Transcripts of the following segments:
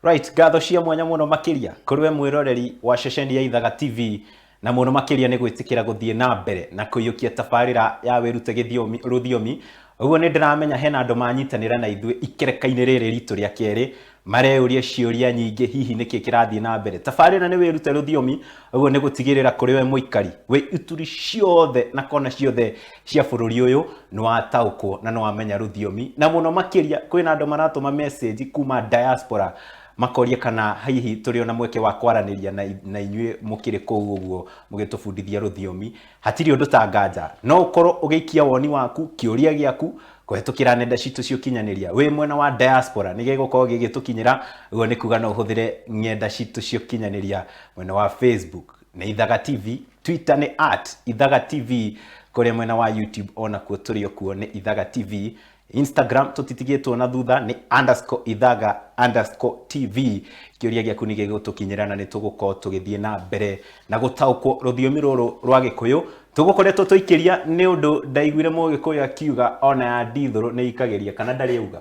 Right, ngatho cia mwanya mũno makĩria kũrĩ we mwĩroreri wa ceceni ya Ithaga TV na mũno makĩria nĩ gwĩtĩkĩra gũthiĩ na mbere na kũiyũkia tabarĩra ya wĩrute gĩthiomi rũthiomi. Ũguo nĩ ndĩramenya hena andũ manyitanĩra na ithuĩ ikereka-inĩ rĩrĩ ritũ rĩa kerĩ mareyũria ciũria nyingĩ hihi nĩkĩ kĩrathiĩ na mbere. Tabarĩra nĩ wĩrute rũthiomi, ũguo nĩ gũtigĩrĩra kũrĩ we mũikari wĩ ituri ciothe na kona ciothe cia bũrũri ũyũ nĩ wataũkwo na nĩ wamenya rũthiomi. Na mũno makĩria kwĩna andũ maratũma message kuma diaspora makoria kana hihi tũrĩ ona mweke wa kwaranĩria na inyuĩ mũkĩrĩ kũu ũguo mũgĩtũbundithia rũthiomi. Hatirĩ ũndũ ta nganja, no ũkorwo ũgĩikia woni waku, kĩũria gĩaku kũhetũkĩra nenda citũ cia ũkinyanĩria wĩ mwena wa diaspora nĩ gĩgũkorwo gĩgĩtũkinyĩra. Ũguo nĩ kuga no ũhũthĩre ng'enda citũ cia ũkinyanĩria mwena wa Facebook nĩ Ithaga TV, Twitter nĩ at Ithaga TV, kũrĩa mwena wa YouTube onakuo tũrĩ okuo nĩ Ithaga TV, Instagram tũtitigĩtwo na thutha nĩ underscore Ithaga underscore TV. Kĩũria gĩaku nĩ gĩgũtũkinyĩra na nĩ tũgũkorwo tũgĩthiĩ na mbere na gũtaũkwo rũthiomi rũrũ rwa Gĩkũyũ. Tũgũkoretwo tũikĩria nĩ ũndũ ndaiguire Mũgĩkũyũ akiuga ona ya ndithũrũ nĩ ikagĩria, kana ndarĩ auga?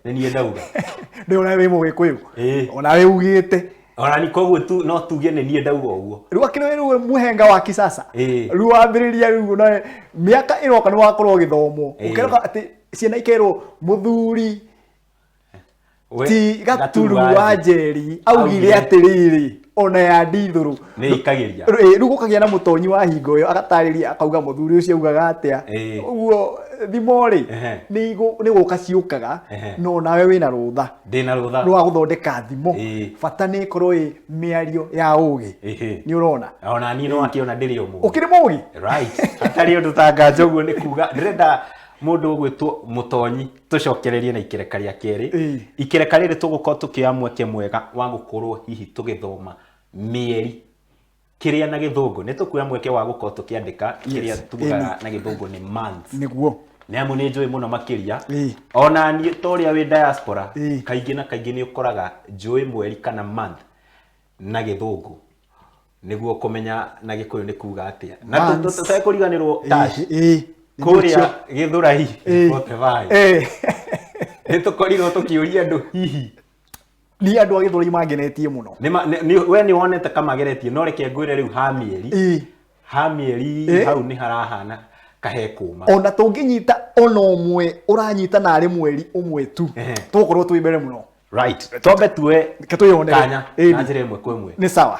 Nĩ niĩ ndauga. Ndĩ ona wĩ Mũgĩkũyũ. Ona wĩ ugĩte. Ona ni koguo tu no tuge nĩ niĩ ndauga ũguo. Rĩu akĩrĩ rĩu mũhenga wa kisasa. Rĩu wambĩrĩria rĩu na mĩaka ĩroka nĩ wakorwo ũgĩthomwo. Ũkeroka atĩ ciana ikerwo mũthuri ti Gaturu wa Njeri augire atĩrĩrĩ ona ya ndithũrũ nĩ ikagĩria. Rĩu gũkagĩa na mũtonyi wa hingo ĩyo agatarĩria akauga mũthuri ũcio augaga atĩa. Ũguo thimo rĩ nĩ gũka ciũkaga no nawe wĩna rũtha. Ndĩna rũtha rwa gũthondeka thimo. Bata nĩ ĩkorwo ĩ mĩario ya ũgĩ. Nĩ ũrona? Ona niĩ no akĩona ndĩrĩ o mũgĩ. Ũkĩrĩ mũgĩ? Right. Hatarĩ ũndũ ta nganja ũguo nĩ kuga ndĩrenda mũndũ ũgwĩtwo mũtonyi tũcokererie na ikereka rĩa kerĩ. Ikereka rĩrĩ tũgũkorwo tũkĩoya mweke mwega wa gũkorwo hihi tũgĩthoma mĩeri kĩrĩa na gĩthũngũ. Nĩ tũkuoya mweke wa gũkorwo tũkĩandĩka kĩrĩa tugaga na gĩthũngũ nĩ months. Nĩguo. Nĩ amu nĩ njũĩ mũno makĩria. Ona niĩ ta ũrĩa wĩ diaspora, kaingĩ na kaingĩ nĩ ũkoraga njũĩ mweri kana month na gĩthũngũ nĩguo kũmenya na gĩkũyũ nĩ kuga atĩa. Na tũtekũriganĩrwo Tash, kũrĩa Gĩthũrai 45 nĩ tũkorirwo tũkĩũria andũ hihi Niĩ andũ a Gĩthũrai mangenetie mũno. We nĩ wonete kamageretie, no reke ngwĩre rĩu ha mĩeri, ha mĩeri hau nĩ harahana kahe kũma. Ona tũngĩnyita ona ũmwe ũranyita narĩ mweri ũmwe tu, tũgũkorwo twĩ mbere mũno. Right, twambe tuoe Reke twĩyonere. kanya na njĩra ĩmwe kwa ĩmwe. Nĩ sawa.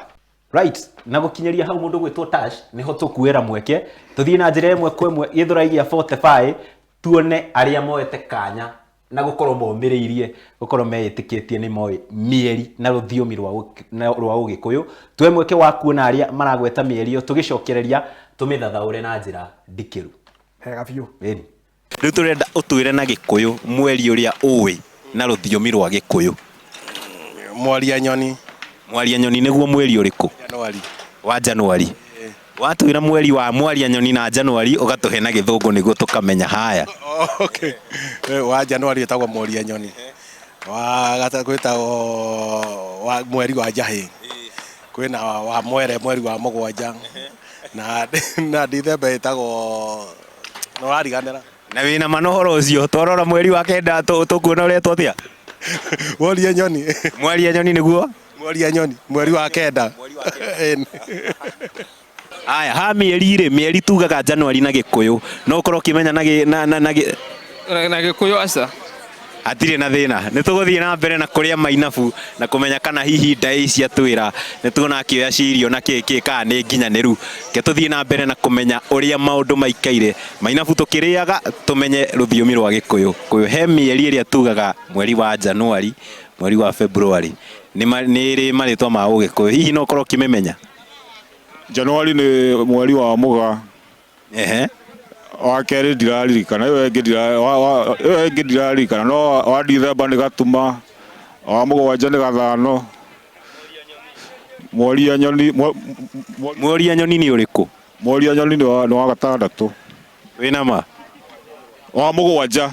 Right, na gũkinyĩria hau mũndũ gwĩtwo Tash nĩho tũkuĩra mweke tũthiĩ na njĩra ĩmwe kwa ĩmwe Gĩthũrai gĩa 45 tuone arĩa moete kanya na gũkorwo momĩrĩirie gũkorwo meĩtĩkĩtie nĩ moĩ mĩeri na rũthiomi rwa Ũgĩkũyũ. Tuoe mweke wa kuona arĩa maragweta mĩeri ĩyo tũgĩcokereria tũmĩthathaũre na njĩra ndikĩru. Wega biũ. Ĩni. Rĩu tũrenda ũtwĩre na Gĩkũyũ mweri ũrĩa ũĩ na rũthiomi rwa Gĩkũyũ. Mwaria nyoni. Mwaria nyoni nĩguo mweri ũrĩkũ? Januari. Wa Januari. Watwĩra mweri wa Mwaria nyoni na Januari ũgatũhe na Gĩthũngũ nĩguo tũkamenya. Haya. Okay. Wa Januari wĩtagwo Mwaria nyoni. Wa gatatũ gwĩtagwo wa mweri wa Njahĩ. Kwĩna wa Mwere mweri wa mũgwanja. Na Dithemba ĩtagwo nĩ wariganĩra. Na wĩna ma na ũhoro ũcio, twarora mweri wa kenda tũkuona ũretwo atĩa? Mwaria nyoni. Mwaria nyoni nĩguo? Mwaria nyoni, mweri wa kenda. Aya, ha mĩeri rĩ, mĩeri tugaga Januari na Gĩkũyũ. No ũkorwo ũkĩmenya na gĩ, na, na, na gĩ... Na Gĩkũyũ aca. Hatirĩ na thĩna. Nĩ tũgũthiĩ na mbere na kũrĩa mainabu na kũmenya kana hihi ndaĩ ici atwĩra nĩ tuona akĩoya cia irio na kĩ kĩ kana nĩ nginyanĩru. Reke tũthiĩ na mbere na kũmenya ũrĩa maũndũ maikaire. Mainabu tũkĩrĩaga tũmenye rũthiomi rwa Gĩkũyũ. Kũyũ he mĩeri ĩrĩa tugaga mweri wa Januari, mweri wa February. Nĩ ĩrĩ marĩtwa ma Ũgĩkũyũ. Hihi no ũkorwo ũkĩmĩmenya? Januari nĩ mweri wa mũgaa. Ehe. Wa kerĩ ndiraririkana, ĩyo ĩngĩ ndira wa wa ĩyo ĩngĩ ndiraririkana no wa Dithemba nĩ Gatuma, wa mũgwanja nĩ Gathano, Mworia nyoni Mworia nyoni nĩ ũrĩkũ? Mworia nyoni nĩ wa nĩ wa gatandatũ. Wĩna ma? Wa mũgwanja.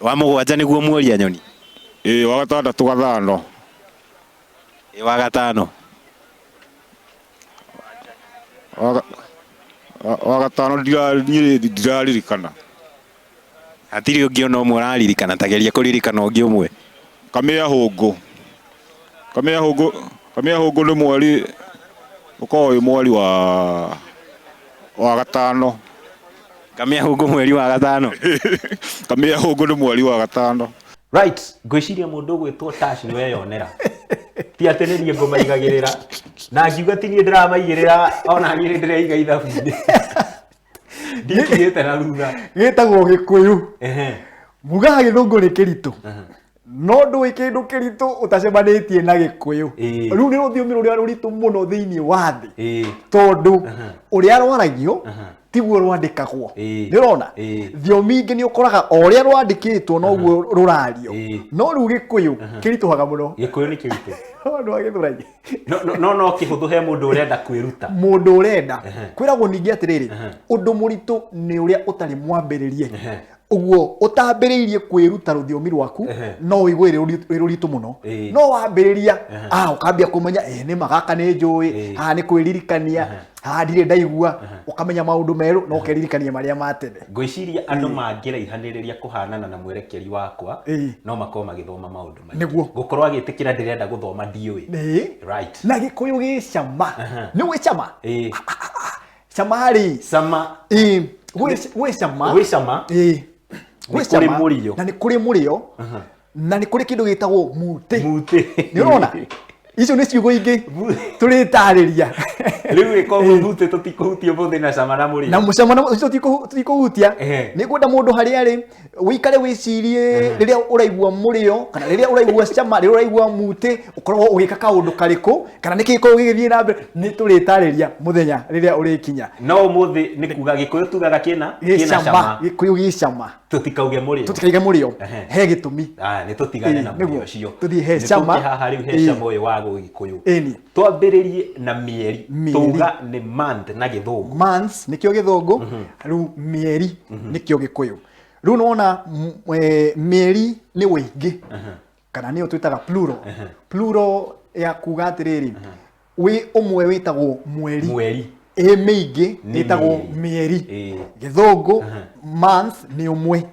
Wa mũgwanja nĩguo Mworia nyoni? Ĩĩ wa gatandatũ Gathano. Ĩ wa gatano? Wa gatano niĩ ndiraririkana. Hatirĩ ũngĩ ona ũmwe ũraririkana, ta geria kũririkana ũngĩ ũmwe. Kamĩa hũngũ. Kamĩa hũngũ, kamĩa hũngũ nĩ mweri ũkoragwo wĩ mweri wa wa gatano. Kamĩa hũngũ mweri wa gatano. Kamĩa hũngũ nĩ mweri wa gatano. Right, ngwĩciria mũndũ ũgwĩtwo Tash nĩ weyonera. Ti atĩ nĩ niĩ ngũmaigagĩrĩra. Na ngiuga ti niĩ ndĩramaigĩrĩra ona niĩ nĩ ndĩreiga ithabu-inĩ. Ndikinyĩte na thutha. Gĩtagwo Gĩkũyũ. Ehe. Mugaga Gĩthũngũ nĩ kĩritũ. No ndũĩ kĩndũ kĩritũ ũtacemanĩtie na Gĩkũyũ. Rĩu nĩ rũthiomi rũrĩa rũritũ mũno thĩinĩ wa thĩ. Tondũ ũrĩa rwaragio tiguo rwandĩkagwo. Nĩ ũrona? Thiomi ingĩ nĩ ũkoraga o ũrĩa rwandĩkĩtwo noguo rũrario. No rĩu Gĩkũyũ kĩritũhaga mũno. Gĩkũyũ nĩ kĩritũ. Andũ a Gĩthũrai. No no no no kĩhũthũ he mũndũ ũrenda kwĩruta. Mũndũ ũrenda. Kwĩragwo ningĩ atĩrĩrĩ, ũndũ mũritũ nĩ ũrĩa ũtarĩ mwambĩrĩrie. Ũguo ũtambĩrĩirie kwĩruta rũthiomi rwaku no ũigue rĩ rũritũ mũno. No wambĩrĩria, ah, ũkambia kũmenya, nĩ ma gaka nĩ njũĩ, haha nĩ kwĩririkania, haha ndirĩ ndaigua, ũkamenya maũndũ merũ na ũkeririkania marĩa ma tene. Ngwĩciria andũ mangĩraihanĩrĩria kũhanana na mwerekeri wakwa, no makorwo magĩthoma maũndũ maingĩ. Nĩguo. Gũkorwo agĩtĩkĩra ndĩrenda gũthoma ndiũĩ. Right. Na Gĩkũyũ gĩ cama. Nĩ ũĩ cama? Cama rĩ. Cama. Gwĩ cama. Gwĩ cama. Gwĩ Nĩ kũrĩ cama. mũrĩo. Na nĩ kũrĩ mũrĩo. Na nĩ kũrĩ kĩndũ gĩtagwo mũtĩ. Mũtĩ. Nĩ ũrona? Icio nĩ ciugo ingĩ tũrĩtarĩria. Rĩu ĩ koguo mũtĩ tũtikũhutia ũmũthĩ na cama na mũrĩo. Na cama na ũcio tũtikũhutia. Nĩ ngwenda mũndũ harĩa arĩ ũikare wĩcirie rĩrĩa ũraigua mũrĩo kana rĩrĩa ũraigua cama, rĩrĩa ũraigua mũtĩ, ũkoragwo ũgĩka kaũndũ karĩkũ kana nĩkĩ gĩkoragwo gĩgĩthiĩ na mbere. Nĩ tũrĩtarĩria mũthenya rĩrĩa ũrĩkinya. No ũmũthĩ nĩ kuga Gĩkũyũ tugaga kĩna Gĩ kĩna cama. cama. Gĩkũyũ gĩ cama. Tũtikauge mũrĩo. Tũtikaige mũrĩo. He gĩtũmi. Aya, nĩ tũtigane na mũrĩo Nĩguo. ũcio. Tũthiĩ he Nĩ cama. tũke haha rĩu he cama ũyũ wa Gĩkũyũ. Ĩni. Twambĩrĩrie na mĩeri. Mĩeri. Tuga nĩ month na Gĩthũngũ. Months nĩkĩo Gĩthũngũ, rĩu mĩeri nĩkĩo Gĩkũyũ. Rĩu nĩwona mĩeri nĩ wĩingĩ kana nĩyo twĩtaga plural. Plural ya kuga atĩrĩrĩ, wĩ ũmwe wĩtagwo mweri. Mweri. Ĩ mĩingĩ Nĩ ĩtagwo mĩeri. mĩeri. Gĩthũngũ month nĩ ũmwe,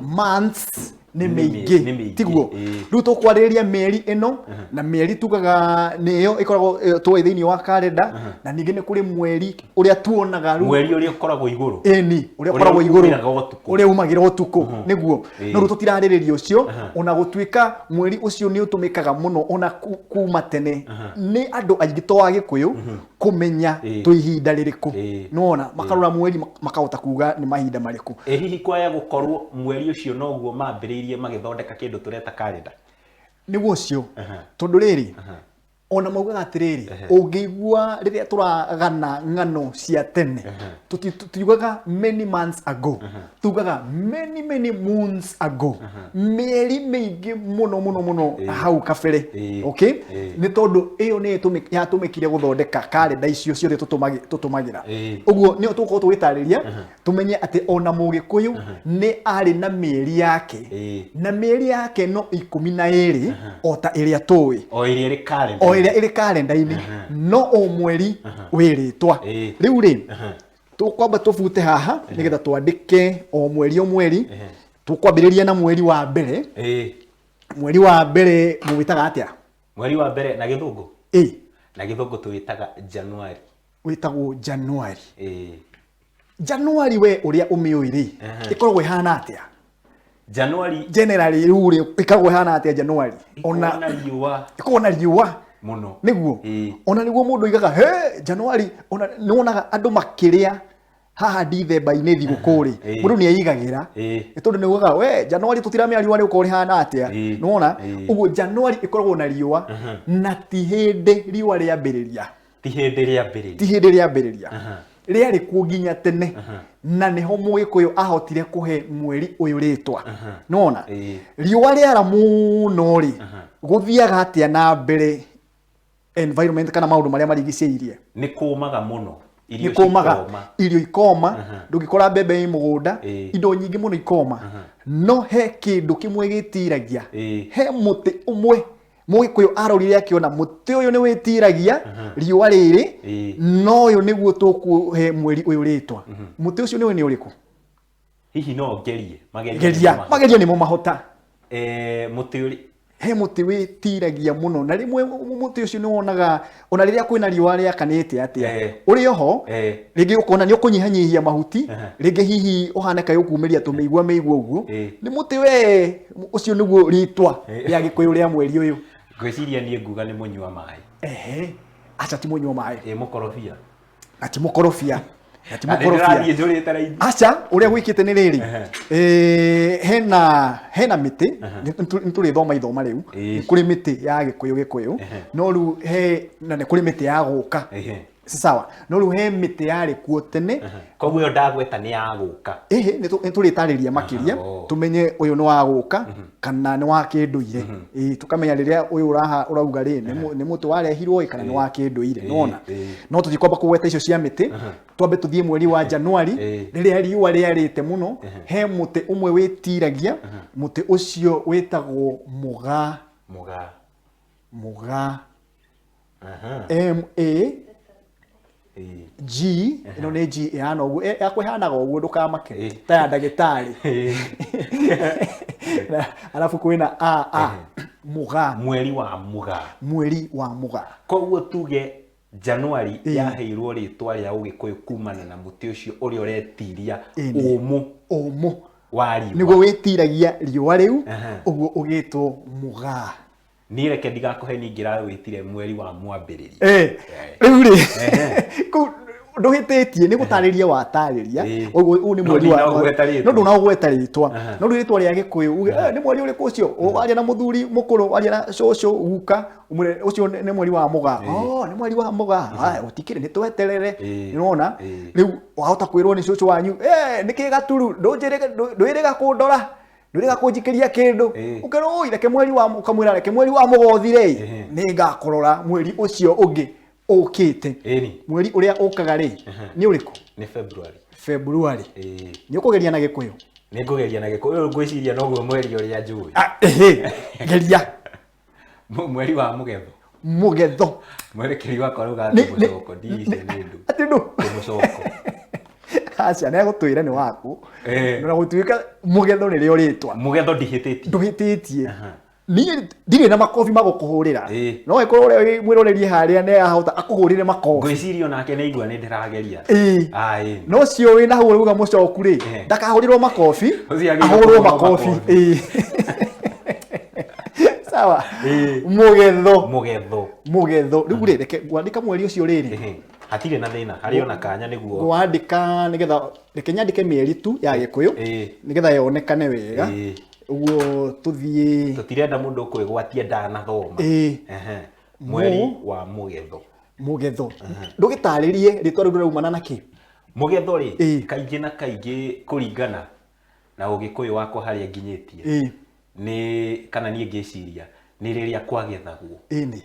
months nĩ Nĩ mĩingĩ, nĩ mĩingĩ, tiguo? Rĩu tũkwarĩrĩria mĩeri ĩno, na mĩeri tugaga nĩyo ĩkoragwo tũĩ thĩinĩ wa kalenda, na ningĩ nĩ kũrĩ mweri ũrĩa tuonaga rĩu. Mweri ũrĩa ũkoragwo igũrũ. Ĩni, ũrĩa Ũrĩa ũkoragwo igũrũ. umĩraga ũtukũ. Ũrĩa umagĩra ũtukũ, nĩguo. No rĩu tũtirarĩrĩria ũcio, ona gũtuĩka mweri ũcio nĩ ũtũmĩkaga mũno ona kuma tene nĩ andũ aingĩ to Agĩkũyũ kũmenya twĩ ihinda rĩrĩkũ. Nĩwona, makarora mweri makahota kuga nĩ mahinda marĩkũ. Ĩ hihi kwaya gũkorwo mweri ũcio noguo mambĩrĩirie magĩthondeka kĩndũ tũreta kalenda? Nĩguo ũcio. Tondũ rĩrĩ, ona maugaga atĩrĩrĩ, ũngĩigua rĩrĩa tũragana ng'ano cia tene, tutiugaga many months ago, tugaga many many moons ago, mĩeri mĩingĩ mũno mũno mũno hau kabere. Okay? Nĩ tondũ ĩyo nĩ yatũmĩkire gũthondeka kalenda icio ciothe tũtũmagĩra. Ũguo nĩyo tũgũkorwo tũgĩtarĩria, tũmenye atĩ ona Mũgĩkũyũ nĩ arĩ na mĩeri yake. Na mĩeri yake no 12 o ta ĩrĩa tũĩ. O ĩrĩa ĩrĩ kalenda-inĩ. O ĩrĩa ĩrĩ kalenda-inĩ. No o mweri wĩ rĩtwa. Rĩu rĩ, tũkwamba tũbute haha nĩgetha twandĩke o mweri o mweri. Tũkwambĩrĩria na mweri wa mbere. Mweri wa mbere mũwĩtaga atĩa? Mweri wa mbere na Gĩthũngũ? Na Gĩthũngũ tũwĩtaga January. Wĩtagwo January. January we ũrĩa ũmĩũĩ rĩ, ĩkoragwo ĩhana atĩa? January generally rĩu rĩ, ĩkoragwo ĩhana atĩa January? Ona Ĩkoragwo na riũa. Ĩkoragwo na riũa. Mũno. Nĩguo. Ona nĩguo mũndũ oigaga, he, January, ona nĩ wonaga andũ makĩrĩa haha Dithemba-inĩ thigũkũ rĩ, mũndũ nĩ eigagĩra. Nĩ tondũ nĩ ugaga, we, January tũtiramenya riũa rĩgũkorwo rĩhana atĩa. Nĩ wona? Ũguo January ĩkoragwo na riũa, na ti hĩndĩ riũa rĩambĩrĩria. Ti hĩndĩ rĩambĩrĩria. Ti hĩndĩ rĩambĩrĩria. Rĩarĩ kuo nginya tene. Na nĩho Mũgĩkũyũ ahotire kũhe mweri ũyũ rĩtwa. Nĩ wona? Riũa rĩara mũno rĩ, gũthiaga atĩa na mbere environment kana maũndũ marĩa marigicĩirie? Nĩ kũmaga mũno. Irio Nĩ kũmaga. cikoma. Irio ikoma, ndũngĩkora mbembe ĩ mũgũnda, indo nyingĩ mũno ikoma. No he kĩndũ kĩmwe gĩtiragia. He mũtĩ ũmwe Mũgĩkũyũ arorire akĩona mũtĩ ũyũ nĩ wĩtiragia riũa rĩrĩ, no ũyũ nĩguo tũkũhe mweri ũyũ rĩtwa. Mũtĩ ũcio nĩũĩ nĩ ũrĩkũ? Hihi no ngerie? Magerio Geria. nĩmo mahota. Magerio nĩmo mahota. Mũtĩ ũrĩ He mũtĩ wĩtiragia mũno, na rĩmwe mũtĩ ũcio nĩ wonaga ona rĩrĩa kwĩna riũa rĩakanĩte atĩa, ũrĩ oho, rĩngĩ ũkona nĩ ũkũnyihanyihia mahuti, rĩngĩ hihi ũhane kaĩ ũkumĩria tũmĩigua mĩigua ũguo. Nĩ mũtĩ we ũcio nĩguo rĩtwa rĩa Gĩkũyũ rĩa mweri ũyũ. Ngwĩciria niĩ nguga nĩ mũnyua maĩ. Ehe, aca, ti mũnyua maĩ. Ĩ mũkorobia? Na ti mũkorobia, na ti Na nĩ mũkorobia. ndĩrathiĩ njũrĩte raithi. Aca, ũrĩa gwĩkĩte nĩ rĩrĩ, hena mĩtĩ, nĩ tũrĩthoma ithoma rĩu. Nĩ kũrĩ mĩtĩ ya Gĩkũyũ Gĩkũyũ, no rĩu he na nĩ kũrĩ mĩtĩ ya gũka. Sawa, no rĩu he mĩtĩ yarĩ kuo tene. Koguo ĩyo ndagweta nĩ ya gũka? Ĩhĩ, nĩ tũrĩtarĩria makĩria, tũmenye ũyũ nĩ wa gũka kana nĩ wa kĩndũire. Ĩĩ, tũkamenya rĩrĩa ũyũ ũraha ũrauga rĩ, nĩ mũtĩ warehirwo ĩ kana nĩ wa kĩndũire, nĩwona? No tũtikwamba kũgweta icio cia mĩtĩ, twambe tũthiĩ mweri wa Januari, rĩrĩa riũa rĩarĩte mũno. He mũtĩ ũmwe wĩtiragia, mũtĩ ũcio wĩtagwo mũgaa. Mũgaa. Mũgaa. M A G, ĩno nĩ G ĩhana ũguo, yakwa ĩhanaga ũguo, ndũkamake, ta ya ndagĩtarĩ. Arabu kwĩna A A, mũgaa. Mweri wa mũgaa. Mweri wa mũgaa. Koguo tuge Januari yaheirwo rĩtwa rĩa Ũgĩkũyũ kumana na mũtĩ ũcio ũrĩa ũretiria ũmũ ũmũ wa riũa. Nĩguo wĩtiragia riũa rĩu, ũguo ũgĩtwo mũgaa. Niĩ reke ndigakũhe, niĩ ngĩrawĩtire mweri wa mwambĩrĩrio. Rĩu rĩ, kũu ndũhĩtĩtie, nĩ gũtarĩria watarĩria. Ũguo ũyũ nĩ No mweri wa ndinaũgweta rĩtwa. No ndũnaũgweta rĩtwa, no rĩu rĩtwa rĩa Gĩkũyũ uge, nĩ mweri ũrĩkũ ũcio? Waria na mũthuri mũkũrũ, waria na cũcũ, guka, ũmwĩre ũcio nĩ mweri wa mũgaa. Oh, nĩ mweri wa mũgaa. Aya, gũtikĩrĩ, nĩ tweterere. Nĩwona? Rĩu wahota kwĩrwo nĩ cũcũ wanyu, nĩkĩ gaturu ndwĩrĩga kũndora, ndwĩrĩga kũnjikĩria kĩndũ? Ũkerwo, oi, reke mweri wa, ũkamwĩra reke mweri wa mũgothire ĩ, nĩ ngakũrora mweri ũcio ũngĩ ũkĩte. Mweri ũrĩa ũkaga rĩ, nĩ ũrĩkũ? Nĩ February. February. Nĩ ũkũgeria na Gĩkũyũ? Nĩ ngũgeria na Gĩkũyũ, ngwĩciria noguo mweri ũrĩa njũĩ. Ah, ehe, geria. Mweri wa mũgetho. Mũgetho. Mwerekeri wakwa rauga atĩ mũcoko, ndiicio nĩ ndũ. Atĩ ndũ? Nĩ mũcoko. Aca, nĩ agũtwĩra nĩ waku. Na gũtuĩka mũgetho nĩrĩo rĩtwa. Mũgetho ndihĩtĩtie. Ndũhĩtĩtie. Niĩ ndirĩ na makobi ma gũkũhũrĩra. No ĩkorwo ũrĩa wĩ mwĩrorerie harĩa nĩ ahota akũhũrĩre makobi. Ngwĩciria onake nĩ aigua nĩ ndĩrageria. No ũcio wĩna hau ũrauga mũcoku rĩ, ndakahũrĩrwo makobi, Ũcio agĩrĩirwo ahũrwo kũhũrwo makobi. makobi. Sawa. Mũgetho. Mũgetho. Mũgetho. Rĩu rĩ, reke ngwandĩka mweri ũcio rĩrĩ. Hatirĩ na thĩna, harĩ ona kanya nĩguo. Ngwandĩka nĩgetha, reke nyandĩke mĩeri tu ya Gĩkũyũ, nĩgetha yonekane wega. Ũguo tũthiĩ. Tũtirenda mũndũ ũkwĩgwatia ndanathoma. Mweri wa mũgetho. Mũgetho. Ndũgĩtarĩrie rĩtwa rĩu rĩraumana na kĩ? Mũgetho rĩ, kaingĩ na kaingĩ kũringana na Ũgĩkũyũ wakwa harĩa nginyĩtie, nĩ kana niĩ ngĩciria nĩ rĩrĩa kwagethagwo.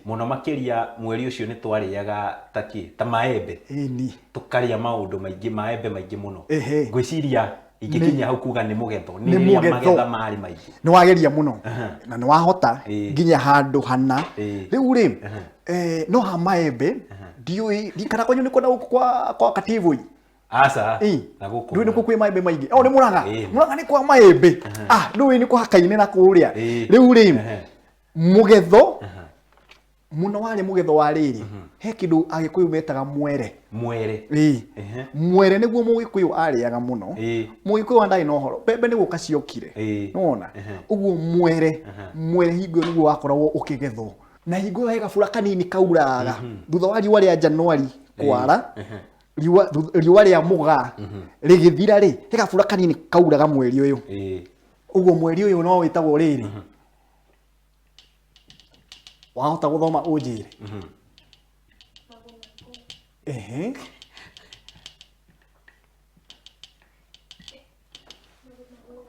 Mũno makĩria mweri ũcio nĩ twarĩaga ta kĩ, ta maembe. Tũkarĩa maũndũ maingĩ, maembe maingĩ mũno. Ngwĩciria ingĩkinyia hau kuga nĩ mũgetho, nĩ Nĩ rĩrĩa mũgetho. magetha marĩ maingĩ. Nĩ wageria mũno na nĩ wahota nginya handũ hana. Rĩu rĩ, no ha maembe ndiũĩ kana kwanyu nĩ kwenda gũkũ kwa Kativoi? Aca. Na gũkũ. Ndũĩ nĩkuo kwĩ maembe maingĩ? O nĩ Mũrang'a. Mũrang'a nĩ kwa maembe. Ah, ndũĩ nĩ kwa Hakaine na kũrĩa. Rĩu rĩ, mũgetho mũno warĩ mũgetho wa rĩrĩ, he kĩndũ Agĩkũyũ metaga mwere. Mwere. Mwere nĩguo Mũgĩkũyũ arĩaga mũno. Mũgĩkũyũ ndarĩ na ũhoro, mbembe nĩ gũka ciokire. Nĩwona? Ũguo mwere, mwere hingo ĩyo nĩguo wakoragwo ũkĩgethwo, na hingo ĩyo he gabura kanini kauraga thutha wa riũa rĩa Januari kwara, riũa rĩa mũgaa rĩgĩthira rĩ, he gabura kanini kauraga mweri ũyũ. Ũguo mweri ũyũ no wĩtagwo rĩrĩ, wahota gũthoma ũnjĩre? Ehe.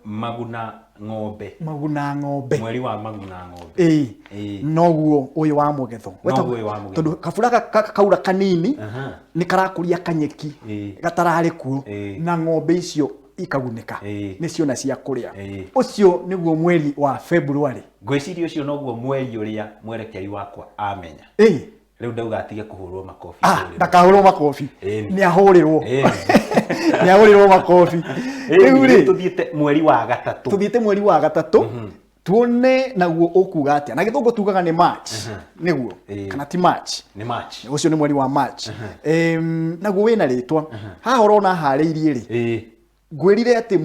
Maguna ng'ombe. Maguna ng'ombe. Mweri wa maguna ng'ombe. Noguo ũyũ wa mũgetho. Noguo ũyũ wa mũgetho. Tondũ kabura kaura kanini nĩ karakũria kanyeki gatararĩ kuo, na ng'ombe icio ikagunĩka, nĩ ciona cia kũrĩa. Ũcio nĩguo mweri wa February. Ngwĩciria ũcio noguo mweri ũrĩa mwerekeri wakwa amenya. Rĩu ndauga atige kũhũrwo makobi. Ndakahũrwo makobi. Nĩ ahũrĩrwo. Nĩ ahũrĩrwo makobi. Rĩu rĩ, tũthiĩte mweri wa gatatũ. Tũthiĩte mweri wa gatatũ. Tuone naguo ũkuga atĩa. Na gĩthũngũ tugaga nĩ March. Nĩguo. Kana ti March. Nĩ March. Ũcio nĩ mweri wa March. Naguo wĩna rĩtwa. Haha ũrona harĩirie rĩ. Ngwĩrire atĩ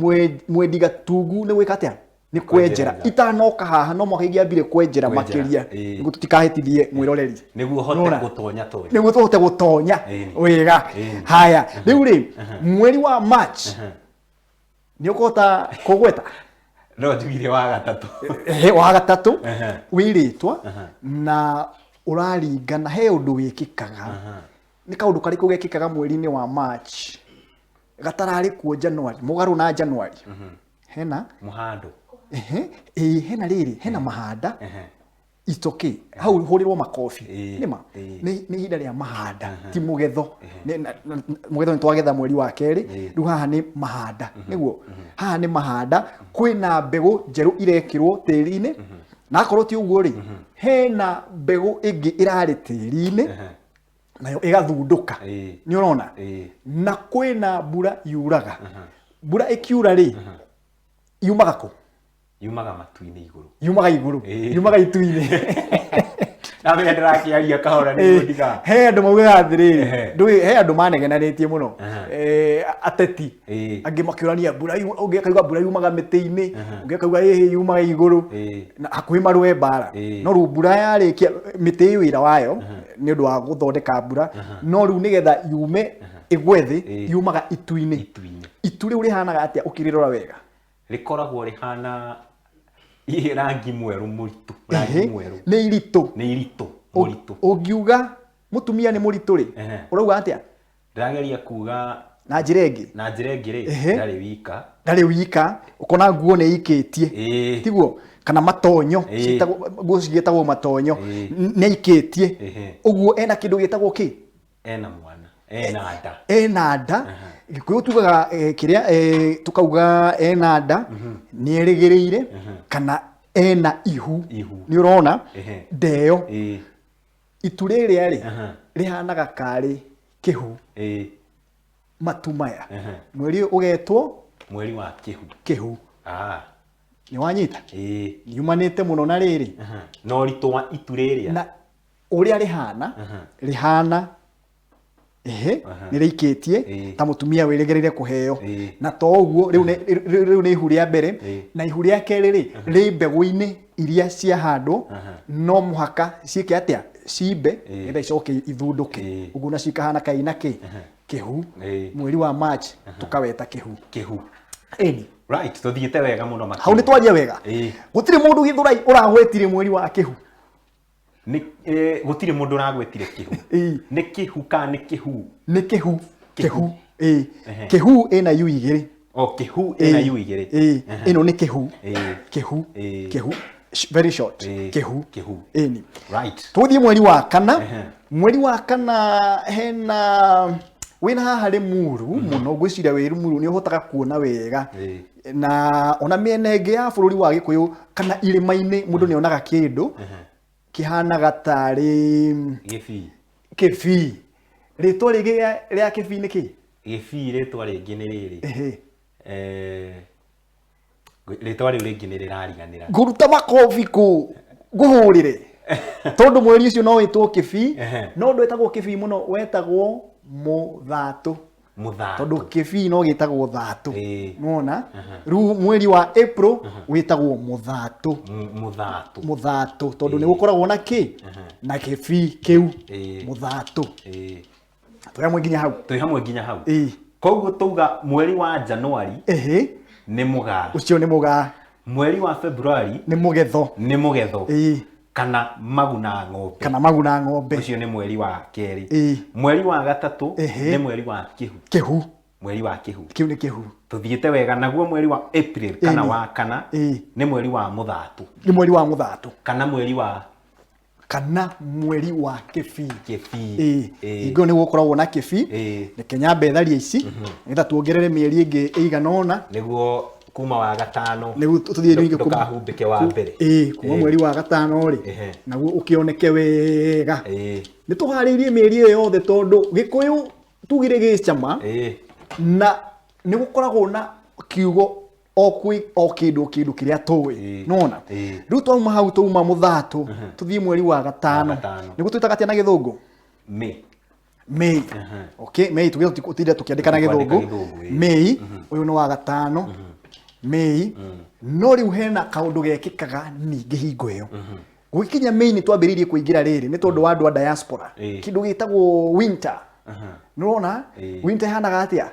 mwendi gatungu nĩ gwĩka atĩa? Nĩ kwenjera. Itanoka haha no mũhaka ingĩambire kwenjera makĩria nĩguo tũtikahĩtithie mwĩroreri. Nĩguo ũhote gũtonya tonya. Nĩguo tũhote gũtonya wega. Haya, rĩu rĩ, mweri wa March nĩ ũkũhota kũgweta? No njugire wa gatatũ. Ehe, wa gatatũ wĩ rĩtwa na ũraringana he ũndũ wĩkĩkaga. Nĩ kaũndũ karĩkũ gekĩkaga mweri-inĩ wa March gatararĩ kuo January, mũgarũ na January? Hena mũhando. Ehe, ĩĩ, hena rĩrĩ, hena mahanda. It's okay. Hau hũrĩrwo makobi. Nĩma? Nĩ ihinda rĩa mahanda, ti mũgetho. Mũgetho nĩ twagetha mweri wa kerĩ, rĩu haha nĩ mahanda. Nĩguo? Haha nĩ mahanda, kwĩna mbegũ njerũ irekĩrwo tĩri-inĩ, na akorwo ti ũguo rĩ, hena mbegũ ĩngĩ ĩrarĩ tĩri-inĩ, nayo ĩgathundũka. Nĩ ũrona? Na kwĩna mbura yuraga. Mbura ĩkiura rĩ, yumaga kũ? Yumaga matu-inĩ igũrũ. Yumaga igũrũ. Yumaga itu-inĩ. Na menya ndĩrakĩaria kahora nĩguo ndiga. He andũ maugaga atĩrĩrĩ, ndũĩ he andũ manegenanĩtie mũno. Ateti. Angĩ makĩũrania mbura ũngĩ akauga mbura yumaga mĩtĩ-inĩ, ũngĩ akauga ĩhĩ yumaga igũrũ. Na hakuhĩ marũe mbara. No rĩu mbura yarĩkia mĩtĩ ĩ wĩra wayo nĩ ũndũ wa gũthondeka mbura, no rĩu nĩgetha yume ĩgwe thĩ yumaga itu-inĩ. Itu rĩu rĩhanaga atĩa ũkĩrĩrora wega? Rĩkoragwo rĩhana rangi mwerũ mũritũ, rangi mwerũ. Nĩ iritũ. Nĩ iritũ, mũritũ. Ũngiuga mũtumia nĩ mũritũ rĩ, ũrauga atĩa? Ndĩrageria kuga na njĩra ĩngĩ. Na njĩra ĩngĩ rĩ, ndarĩ wika. Ndarĩ wika, ũkona nguo nĩ ikĩtie. Tiguo? Kana matonyo, nguo cigĩtagwo matonyo, nĩ aikĩtie. Ũguo ena kĩndũ gĩtagwo kĩ? Ena mwana, ena nda. Ena nda. Gĩkũyũ tugaga kĩrĩa tukauga ena nda, nĩ erĩgĩrĩire, kana ena ihu. Nĩ ũrona? Ndeyo. Itu rĩrĩa rĩ, rĩhanaga karĩ kĩhu. Matu maya. Mweri ũyũ ũgetwo? Mweri wa kĩhu. Kĩhu. Nĩ wanyita? Yumanĩte mũno na rĩrĩ. Na ũritũ wa itu rĩrĩa. Na ũrĩa rĩhana, rĩhana ehe, nĩ rĩikĩtie ta mũtumia wĩrĩgĩrĩire kũheo. Na to ũguo, rĩu nĩ ihu rĩa mbere, na ihu rĩa kerĩ rĩ, rĩ mbegũ-inĩ iria ciahandwo, no mũhaka ciĩke atĩa? Cimbe, nĩgetha icoke ithundũke. Ũguo nacio ikahana kaina kĩ? Kĩhu. Mweri wa March tũkaweta kĩhu. Kĩhu. Ĩni. Right, tũthiĩte wega mũno makĩria. Hau nĩ twaria wega. Gũtirĩ mũndũ Gĩthũrai ũragwetire mweri wa kĩhu. Nĩ gũtirĩ mũndũ ũragwetire kĩhu. Nĩ kĩhu kana nĩ kĩhu? Nĩ kĩhu. Kĩhu. Kĩhu ĩna u igĩrĩ. O kĩhu ĩna u igĩrĩ. Ĩno nĩ kĩhu. Kĩhu. Kĩhu. Very short. Kĩhu. Kĩhu. Ĩni. Right. Tũthiĩ mweri wa kana. Mweri wa kana hena wĩna haha Limuru mũno, ngwĩciria wĩ Limuru nĩ ũhotaga kuona wega. Na ona mĩena ĩngĩ ya bũrũri wa Gĩkũyũ kana irĩma-inĩ mũndũ nĩ onaga kĩndũ kĩhanaga tarĩ Gĩbii. Kĩbii. Rĩtwa rĩngĩ rĩa kĩbii nĩ kĩ? Gĩbii rĩtwa rĩngĩ nĩ rĩrĩ. Rĩtwa rĩu rĩngĩ nĩ rĩrariganĩra. Ngũruta makobi kũ ngũhũrĩre. Tondũ mweri ũcio no wĩtwo kĩbii, no ndwetagwo kĩbii mũno, wetagwo mũthatũ. Mũthatũ. Tondũ kĩbii no gĩtagwo thatũ. Nĩwona? Rĩu mweri wa April wĩtagwo mũthatũ. Mũthatũ. Mũthatũ, tondũ nĩ gũkoragwo na kĩ? Na kĩbii kĩu. Mũthatũ. Twĩ hamwe nginya hau. Twĩ hamwe nginya hau. Koguo tauga mweri wa January nĩ mũgaa. Ũcio nĩ mũgaa. Mweri wa February nĩ mũgetho. Nĩ mũgetho. Kana maguna ng'ombe. Kana maguna ng'ombe. Ũcio nĩ mweri wa kerĩ. Mweri wa gatatũ nĩ mweri wa kĩhu. Kĩhu. Mweri wa kĩhu. Kĩu nĩ kĩhu. Tũthiĩte wega. Naguo mweri wa April kana wa kana nĩ mweri wa mũthatũ. Nĩ mweri wa mũthatũ. Kana mweri wa kana mweri wa kĩbii. Kĩbii. Hingo ĩyo nĩguo ũkoragwo na kĩbii. Reke nyambe tharie ici, nĩgetha tuongerere mĩeri ĩngĩ ĩigana ũna. Nĩguo kuma wa gatano. Nĩguo tũthiĩ ningĩ kuma Ndũkahumbĩke wa mbere. Kuma mweri wa gatano rĩ, naguo ũkĩoneke wega. Nĩ tũharĩirie mĩeri ĩyo yothe tondũ Gĩkũyũ tugire gĩ cama, na nĩ gũkoragwo na kiugo O kwĩ o kĩndũ kĩndũ kĩrĩa tũĩ. Nĩwona? Rĩu twauma hau, twauma mũthatũ, tũthiĩ mweri wa gatano. Wa gatano. Nĩguo twĩtaga atĩa na gĩthũngũ? May. May. Okay, May, tuge tũtinda tũkĩandĩka na Tũkwandĩka gĩthũngũ. gĩthũngũ, ĩĩ. May, ũyũ nĩ wa gatano. May. No rĩu hena kaũndũ gekĩkaga ningĩ hingo ĩyo. Gũgĩkinya May nĩ twambĩrĩirie kũingĩra rĩrĩ nĩ tondũ wa andũ a diaspora. Kĩndũ gĩtagwo winter. Nĩwona? Winter ĩhanaga atĩa?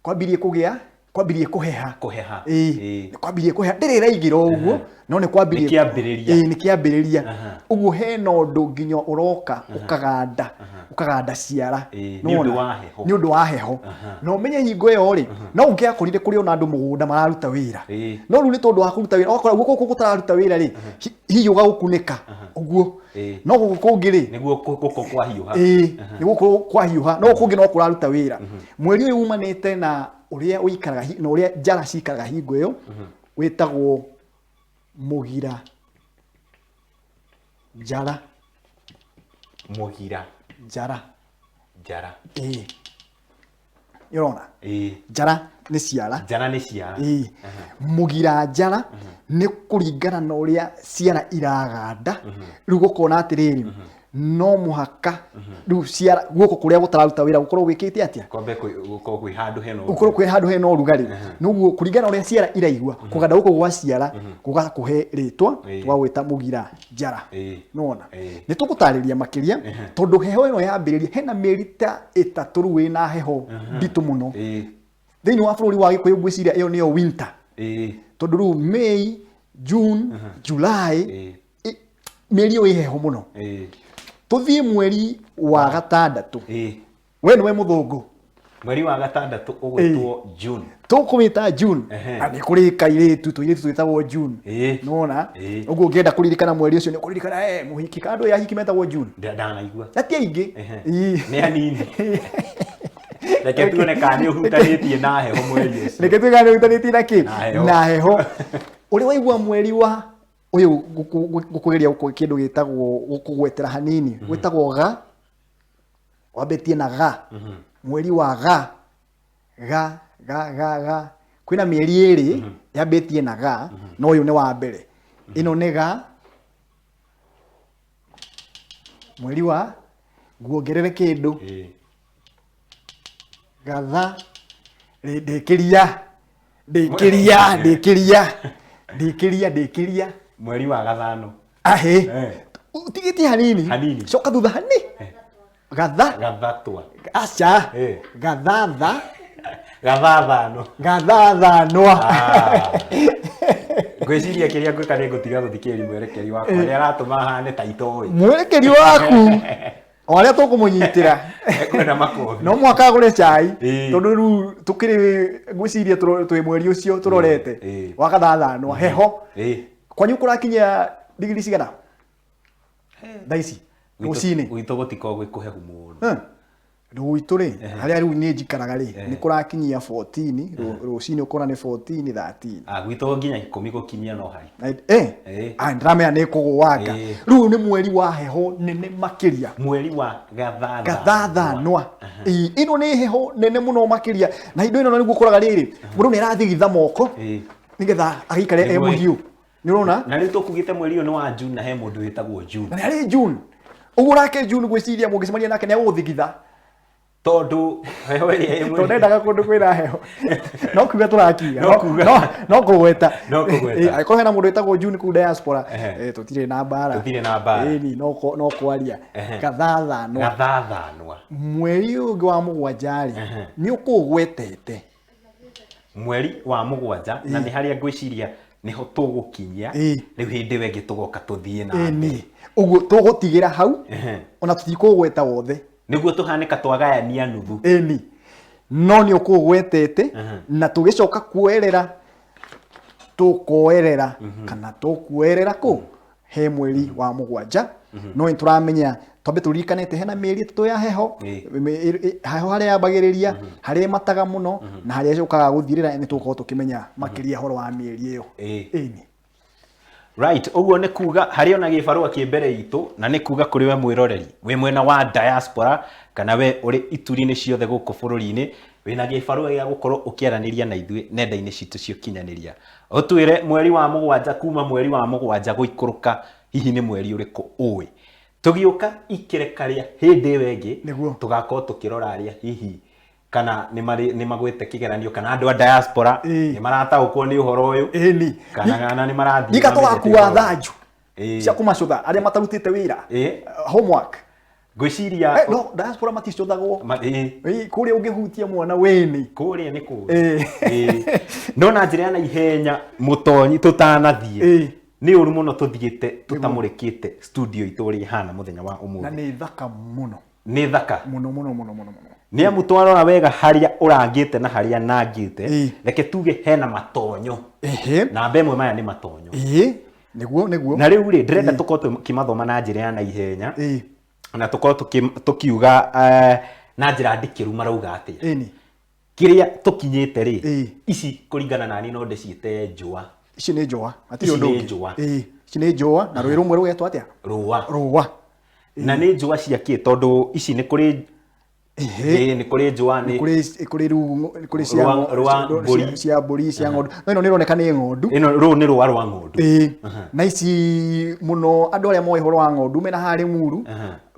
Kwambirie kũgĩa, kwambirie kũheha. Kũheha. Ĩĩ. Kwambirie kũheha, ndĩrĩ ĩraingĩra ũguo, no nĩ kwambirie. Nĩ kĩambĩrĩria. Ĩĩ, nĩ kĩambĩrĩria. Ũguo hena ũndũ nginya ũroka ũkaganda, ũkaganda ciara. Nĩ ũndũ Nĩwona? wa heho. Nĩ ũndũ wa heho. Na ũmenye hingo ĩyo rĩ, no ũngĩakorire kũrĩ ona andũ mũgũnda mararuta wĩra. No rĩu nĩ tondũ wa kũruta wĩra, ũgakora guoko gũkũ gũtararuta wĩra rĩ, hihi ũgagũkunĩka ũguo. No gũkũ kũngĩ rĩ, Nĩguo gũkũ kwahiũha. Ĩĩ, nĩ gũkũ kwahiũha, no gũkũ kũngĩ no kũraruta wĩra. Mweri ũyũ umanĩte na ũrĩa ũikaraga na ũrĩa njara cikaraga hingo ĩyo, wĩtagwo mũgira njara. Mũgira njara. Njara. Ĩĩ, nĩũrona? Ĩĩ. Njara nĩ ciara. Njara nĩ ciara. Ĩĩ. Mũgira njara nĩ kũringana na ũrĩa ciara iraganda. Rĩu gũkona atĩrĩrĩ, no mũhaka rĩu ciara guoko kũrĩa gũtararuta wĩra gũkorwo gwĩkĩte atĩa? Kwambe gũkorwo kwĩ handũ hena gũkorwo kwĩ handũ hena ũrugarĩ. Noguo kũringana na ũrĩa ciara iraigua, kũganda gũkũ gwa ciara gũgakũhe rĩtwa, tũgagwĩta mũgira njara. Nĩwona? Nĩ tũgũtarĩria makĩria tondũ heho ĩno yambĩrĩria hena mĩeri ta 3 rĩu ĩna heho nditũ mũno thĩinĩ wa bũrũri wa Gĩkũyũ. Ngwĩciria ĩyo nĩyo winter, tondũ rĩu May, June, July, mĩeri ĩyo ĩ heho mũno. Tũthiĩ mweri wa gatandatũ. We nĩwe mũthũngũ. Mweri wa gatandatũ ũgwĩtwo June. Tũkũwĩta June. Na nĩ kũrĩ kairĩtu, tũirĩtu twĩtagwo June. Nĩwona? Ũguo ũngĩenda kũririkana mweri ũcio nĩ ũkũririkana mũhiki, kana andũ aya ahiki metagwo June. Ndanaigua. Na ti aingĩ. Nĩ anini. Reke tuone kana nĩ ũhutanĩtie na heho mweri ũcio. Reke tuone kana nĩ ũhutanĩtie na kĩ? Na heho. Na heho. Ũrĩ waigua mweri wa ũyũ ngũkũgeria kĩndũ gĩtagwo gũkũgwetera hanini, gwĩtagwo ga, wambĩtie na ga, mweri wa ga, ga ga ga ga. Kwĩna mĩeri 2 yambĩtie na ga, no ũyũ nĩ wa mbere. Ĩno nĩ ga, mweri wa nguongerere kĩndũ. Gatha, ndĩkĩria ndĩkĩria ndĩkĩria ndĩkĩria ndĩkĩria. Mweri wa gathano. Ahĩ. Ũtigĩtie hanini. Hanini. Coka thutha hani. Gatha. Gathatwa. Aca. Gathatha. Gathathano. Gathathanwa. Ngwĩciria kĩrĩa ngwĩka nĩ ngũtiga gũthikĩrĩria mwerekeri wakwa, nĩ aratũma hane ta itoĩ. Mwerekeri waku o arĩa tũkũmũnyitĩra. Ekwenda makobi. No mũhaka agũre cai. Tondũ rĩu tũkĩrĩ ngwĩciria twĩ mweri ũcio tũrorete wa gathathanwa, heho. Kwanyu kũrakinyia digiri cigana thaa ici rũcinĩ? Gwitũ gũtikoragwo gwĩ kũhehu mũno. Gwitũ rĩ, harĩa rĩu niĩ njikaraga rĩ, nĩ kũrakinyia 14 rũcinĩ, ũkona nĩ 14, 13. Ah, gwitũ nginya 10 gũkinyia no hari. Ah, ndĩramenya nĩ kũgũanga. Rĩu nĩ mweri wa heho nene makĩria. Mweri wa gathathanwa. Gathathanwa. Ĩno nĩ heho nene mũno makĩria, na indo ĩno nĩguo ũkoraga rĩrĩ, mũndũ nĩ arathigitha moko nĩgetha agĩikare e mũhiũ. Nĩ ũrona? Na rĩu tũkugĩte mweri ũyũ nĩ wa June, na he mũndũ wĩtagwo June. Na nĩ harĩ June. Ũguo nake June ngwĩciria mũngĩcemania nake nĩ egũgũthigitha. Tondũ heho ĩrĩa ĩ Tondũ ndendaga kũndũ kwĩna heho. No kuga tũrakiuga. No kuga. No kũgweta. No kũgweta. Angĩkorwo hena mũndũ wĩtagwo June kũu diaspora, tũtirĩ na mbara. Tũtirĩ na mbara. Ĩni, no kwaria. Gathathanwa. Gathathanwa. Mweri ũyũ ũngĩ wa mũgwanja rĩ, nĩ ũkũũgwetete. Mweri wa mũgwanja, na nĩ harĩa ngwĩciria nĩho tũgũkinyia. Rĩu hĩndĩ ĩyo ĩngĩ tũgoka tũthiĩ na mbere. Ũguo tũgũtigĩra hau, ona tũtikũgweta wothe. Nĩguo tũhanĩka twagayania nuthu. Ĩni. No nĩ ũkũgwetete, na tũgĩcoka kuoerera, tũkoerera, kana tũkuoerera kũ? He mweri wa mũgwanja. No nĩ tũramenya, twambe tũririkanĩte hena mĩeri 3 ya heho. Heho harĩa yambagĩrĩria, harĩa ĩmataga mũno, na harĩa ĩcokaga gũthirĩra. Nĩ tũgũkorwo tũkĩmenya makĩria ũhoro wa mĩeri ĩyo. Ĩni. Right, ũguo nĩ kuga harĩ ona gĩbarũa kĩ mbere itũ, na nĩ kuga kũrĩ we mwĩroreri wĩ mwena wa diaspora kana we ũrĩ ituri-inĩ ciothe gũkũ bũrũri-inĩ. Wĩna gĩbarũa gĩa gũkorwo ũkĩaranĩria na ithuĩ nenda-inĩ citũ cia ũkinyanĩria. Ũtwĩre mweri wa mũgwanja kuma mweri wa mũgwanja gũikũrũka hihi nĩ mweri ũrĩkũ ũĩ. Tũgĩũka ikereka rĩa hĩndĩ ĩyo ĩngĩ Nĩguo. tũgakorwo tũkĩrora arĩa hihi kana nĩ marĩ nĩ magwĩte kĩgeranio kana andũ a diaspora nĩ marataũkwo nĩ ũhoro ũyũ Ĩni. kana kana nĩ marathiĩ Nika mamenyete tũgakua ũhoro ũyũ. thanju cia kũmacũtha arĩa matarutĩte wĩra. Homework. Ngwĩciria No diaspora maticũthagwo. Kũrĩa ũngĩhutia mwana wĩni. Kũrĩa nĩ kũru. No na njĩra ya naihenya mũtonyi tũtanathiĩ nĩ ũru mũno tũthiĩte tũtamũrĩkĩte studio itũ ũrĩa ĩhana mũthenya wa Na ũmũthĩ. nĩ thaka mũno. Nĩ thaka Mũno mũno mũno mũno mũno. Nĩ amu twarora wega harĩa ũrangĩte na harĩa nangĩte, reke tuge hena matonyo. Namba ĩmwe maya nĩ matonyo. Nĩguo nĩguo. Na rĩu rĩ, ndĩrenda tũkorwo tũkĩmathoma na njĩra ya naihenya na tũkorwo tũkiuga na njĩra ndikĩru marauga atĩa. Kĩrĩa tũkinyĩte rĩ, ici kũringana na niĩ no ndĩciĩte njũa. Ici nĩ njũa, hatirĩ Ici ũndũ nĩ ũngĩ. njũa. Ici nĩ njũa na rũĩ rũmwe rũgetwo atĩa? Rũa. Rũa. Na nĩ njũa cia kĩ? Tondũ ici nĩ kũrĩ nĩ kũrĩ njũa nĩ kũrĩ kũrĩ rĩu nĩ kũrĩ cia Rũa- rũa mbũri. cia mbũri, cia ng'ondu. No ĩno nĩ ĩroneka nĩ ng'ondu. Ĩno rũu nĩ rũa rwa ng'ondu. Na ici mũno andũ arĩa moĩ ũhoro wa ng'ondu mena harĩa Limuru,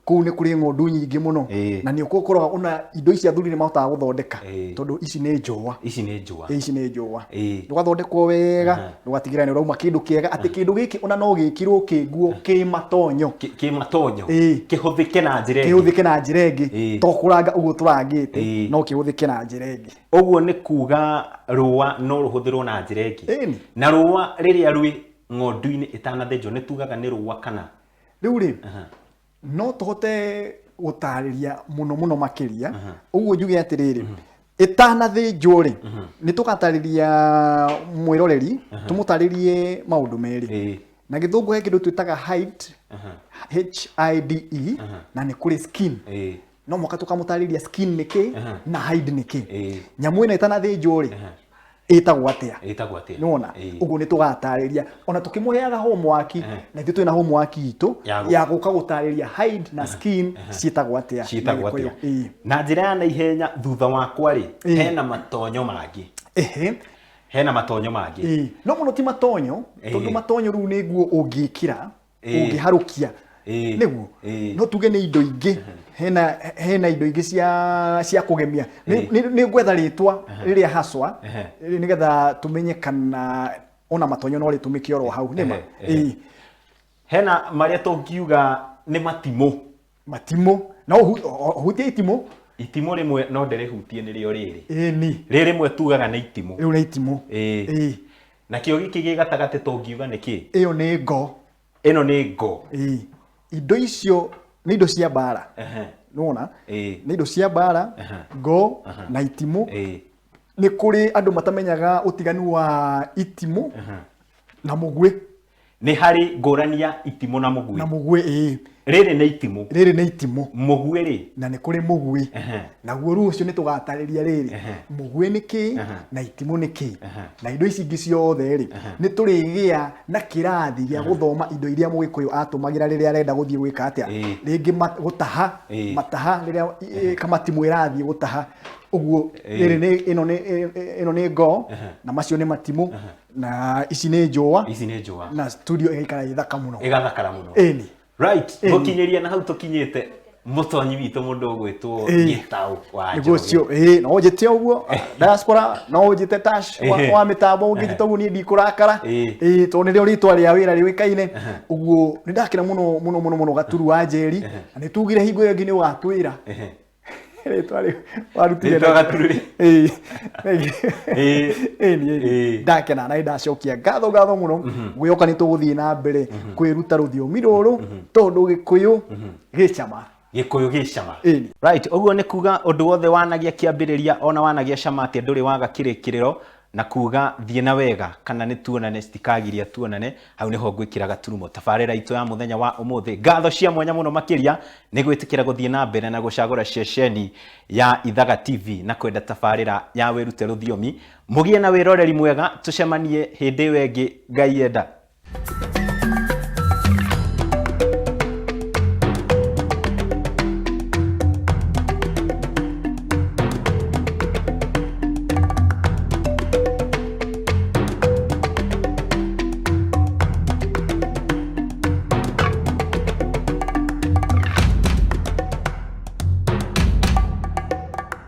kũu nĩ kũrĩ ng'ondu nyingĩ mũno. Na nĩ ũkoraga ona indo ici athuri nĩ mahotaga gũthondeka tondũ ici nĩ njũa. Ici nĩ njũa. Ici nĩ njũa. Rũgathondekwo wega, rũgatigĩrĩra nĩ ũrauma kĩndũ kĩega, atĩ kĩndũ gĩkĩ ona no gĩkĩrwo kĩ nguo kĩ matonyo. Kĩ matonyo. Kĩhũthĩke na njĩra ĩngĩ. Kĩhũthĩke na njĩra ĩngĩ. To kũranga ũguo tũrangĩte, no kĩhũthĩke na njĩra ĩngĩ. Ũguo nĩ kuga rũa no rũhũthĩrwo na njĩra ĩngĩ. Na rũa rĩrĩa rwĩ ng'ondu-inĩ ĩtanathĩnjwo nĩ tugaga nĩ rũa kana? Rĩu rĩ, no tũhote gũtarĩria mũno mũno makĩria. Ũguo njuge atĩrĩrĩ, ĩtanathĩnjwo rĩ, nĩ tũgatarĩria mwĩroreri, tũmũtarĩrie maũndũ merĩ. Na gĩthũngũ he kĩndũ twĩtaga hide, H I D E, na nĩ kũrĩ skin. No mũhaka tũkamũtarĩria skin nĩ kĩ na hide nĩ kĩ. Nyamũ ĩno ĩtanathĩnjwo rĩ, ĩtagwo atĩa? Ĩtagwo atĩa? Nĩwona? Ũguo nĩ tũgatarĩria. Ona tũkĩmũheaga homework, na ithuĩ twĩna homework itũ Ya ya gũka gũtarĩria hide na skin ciĩtagwo atĩa. Ciĩtagwo Na Gĩkũyũ. atĩa? Na njĩra ya naihenya thutha wakwa rĩ, hena matonyo mangĩ. Hena matonyo mangĩ. No mũno ti matonyo, tondũ matonyo rĩu nĩ nguo ũngĩkĩra, ũngĩharũkia. Nĩguo. No tuge nĩ indo ingĩ. Hena indo ingĩ cia kũgemia. Nĩ ngwetha rĩtwa rĩrĩa haswa, nĩgetha tũmenye kana ona matonyo no rĩtũmĩke oro hau. Nĩma? Hena marĩa tũngiuga nĩ matimũ. Matimũ. No ũhutie itimũ. Itimũ rĩmwe no ndĩrĩhutie nĩrĩo rĩrĩ. Ĩni. Rĩrĩ rĩmwe tugaga nĩ itimũ. Rĩu nĩ itimũ. Nakĩo gĩkĩ gĩ gatagatĩ tũngiuga nĩ kĩ? Ĩyo nĩ ngo. Ĩno nĩ ngo. Indo icio nĩ indo cia mbara. Nĩwona? Nĩ indo cia mbara, ngo na itimũ. Nĩ kũrĩ andũ matamenyaga ũtiganu wa itimũ na mũguĩ. Nĩ harĩ ngũrani ya itimũ na mũguĩ. Na mũguĩ, ĩĩ. Rĩrĩ nĩ itimũ. Rĩrĩ nĩ itimũ. Mũguĩ rĩ? Na nĩ kũrĩ mũguĩ. Naguo rĩu ũcio nĩ tũgatarĩria rĩrĩ. Mũguĩ nĩ kĩ na itimũ nĩ kĩ. Na indo ici ingĩ ciothe rĩ, nĩ tũrĩgĩa na kĩrathi gĩa gũthoma indo iria Mũgĩkũyũ atũmagĩra rĩrĩa arenda gũthiĩ gwĩka atĩa. Rĩngĩ gũtaha, mataha rĩrĩa kamatimũ ĩrathiĩ gũtaha. Ũguo rĩrĩ nĩ, ĩno nĩ, ĩno nĩ ngo na macio nĩ matimũ. Na ici nĩ njũa. Ici nĩ njũa. Na studio ĩgaikara ĩ thaka mũno. Ĩgathakara mũno. Ĩni. Right, Ĩni. gũkinyĩria na hau tũkinyĩte mũtonyi witũ mũndũ ũgwĩtwo Gĩtaũ wa Nĩguo Njoroge. ũcio, no ũnjĩte ũguo, diaspora, no ũnjĩte Tash wa mĩtambo, ũngĩnjĩta ũguo niĩ ndikũrakara. Tondũ nĩrĩo rĩtwa rĩa wĩra rĩũĩkaine. Ũguo nĩ ndakena mũno mũno mũno mũno Gaturu wa Njeri. Na nĩ tugire hingo ĩyo ĩngĩ nĩ ũgatwĩra. Rĩtwa rĩu warutire Rĩtwa na- Gaturu rĩ. Ĩĩ, nĩ. Ndakena na nĩndacokia ngatho ngatho mũno. Gwĩoka nĩ tũgũthiĩ na mbere kwĩruta rũthiomi rũrũ tondũ Gĩkũyũ gĩ cama. Gĩkũyũ gĩ cama. Ĩĩ. Right, ũguo nĩ kuga ũndũ wothe wanagia kĩambĩrĩria ona wanagia cama atĩa ndũrĩ waga kĩrĩkĩrĩro na kuga thiĩ na wega kana nĩ tuonane citikagiria tuonane, hau nĩho ngwĩkĩra gaturumo tabarĩra itũ ya mũthenya wa ũmũthĩ. Ngatho cia mwanya mũno makĩria nĩ gwĩtĩkĩra gũthiĩ na mbere na gũcagũra ceceni ya Ithaga TV na kwenda tabarĩra ya wĩrute rũthiomi. Mũgĩe na wĩroreri mwega, tũcemanie hĩndĩ ĩyo ĩngĩ Ngai enda.